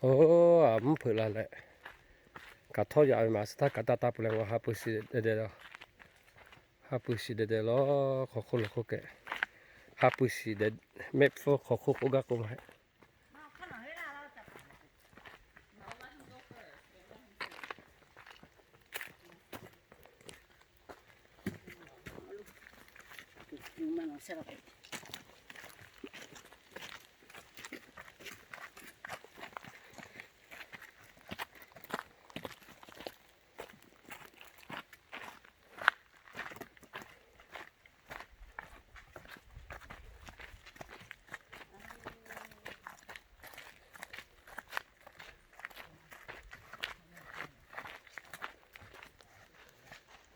Oˇ, a mvuhˇ hpeuꞈ la leh, kaꞈ htawˇ yaꞈ ve maˬ suh htaˇ kaꞈ taˇ taˇ peuˬ leh, ha pui shiˍ deh deh la. Ha pui shiˍ deh deh la, hk'aw hk'oˆ lo hk'oˆ kehˬ. Ha pui shiˍ deh, mehˆ hpfuhˇ hk'aw hk'oˆ k'oˆ gaˇ k'oˆ maˇ heˆ.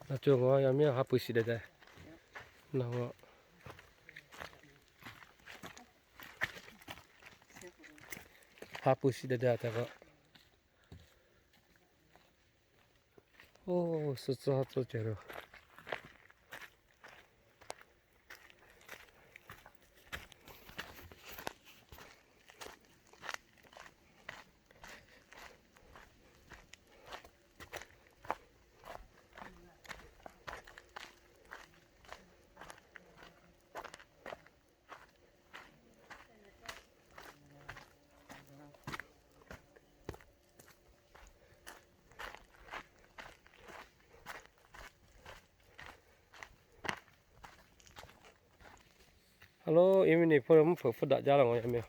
Naˬ co ngaˬ yaˇ miˇ ha pui shiˍ deh deh. Naˬ, ha pui shiˍ deh deh a tehꞈ k'o. Oˇ, suh tcuh ha tcuh ceh lo. Hello, evening hpawˇ mvuhˇ hpeuꞈ hpfuhˇ daꞈ jaˇ la ngaˬ yaˇ miˇ.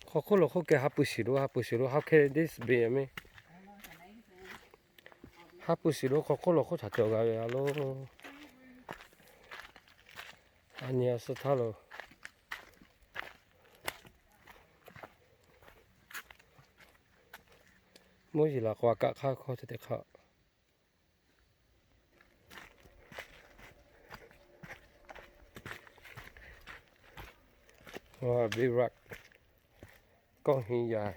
Hk'aw hk'oˆ lo hk'oˆ kehˬ ha pui shiˍ lo, ha pui shiˍ lo, how can this be a miˇ? Ha pui shiˍ lo hk'aw hk'oˆ lo hk'oˆ htaꞈ cawˬ g'a ve a lo. A nyi a suh htaˇ lo. Mvuhˇ yeˬ laˬ k'o a kaˆ hk'aˇ hkawˇ te te hk'aˇ. Big rock, kawˆ hinˉ yaˇ.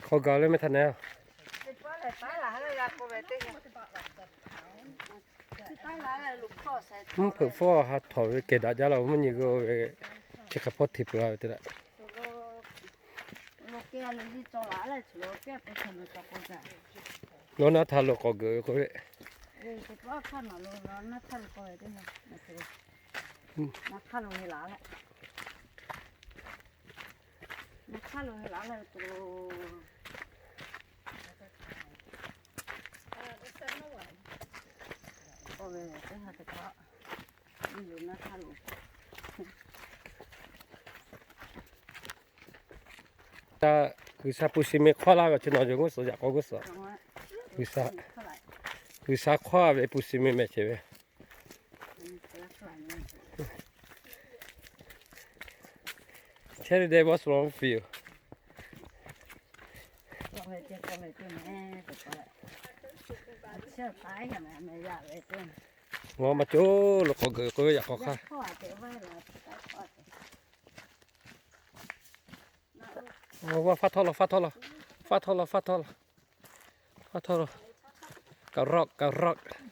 Hk'aw gaˬ leh meh htaꞈ na. Mvuhˇ hpeuꞈ hpawˇ ha htawꞈ ve kehˬ daꞈ jaˇ la, mvuhˇ nyi g'uˇ ve chi hk'e hpawˇ hteꞈ peuˬ la ve teˇ laꞈ. Nawˬ naˉ htaˇ lo k'awꞈ geuꞈ ve k'oˆ ve. G'uiˬsha pu shi meh hk'awˇ laˇ ve chi nawˬ yoˬ g'uˇ suhˍ yaꞈ k'aw g'uˇ suhˍ. G'uiˬsha hk'awˇ ve pu shi meh mehˍ ceh ve. Charity Day, what's wrong with you? Ngaˬ maˇ coˬ lo k'awꞈ geuꞈ k'oˆ ve yaꞈ k'aw hk'aˇ. Faˇ htawˇ la, faˇ htawˇ la, faˇ htawˇ la, faˇ htawˇ la, faˇ htawˇ la. Kaˍ rokˆ, kaˍ rokˆ.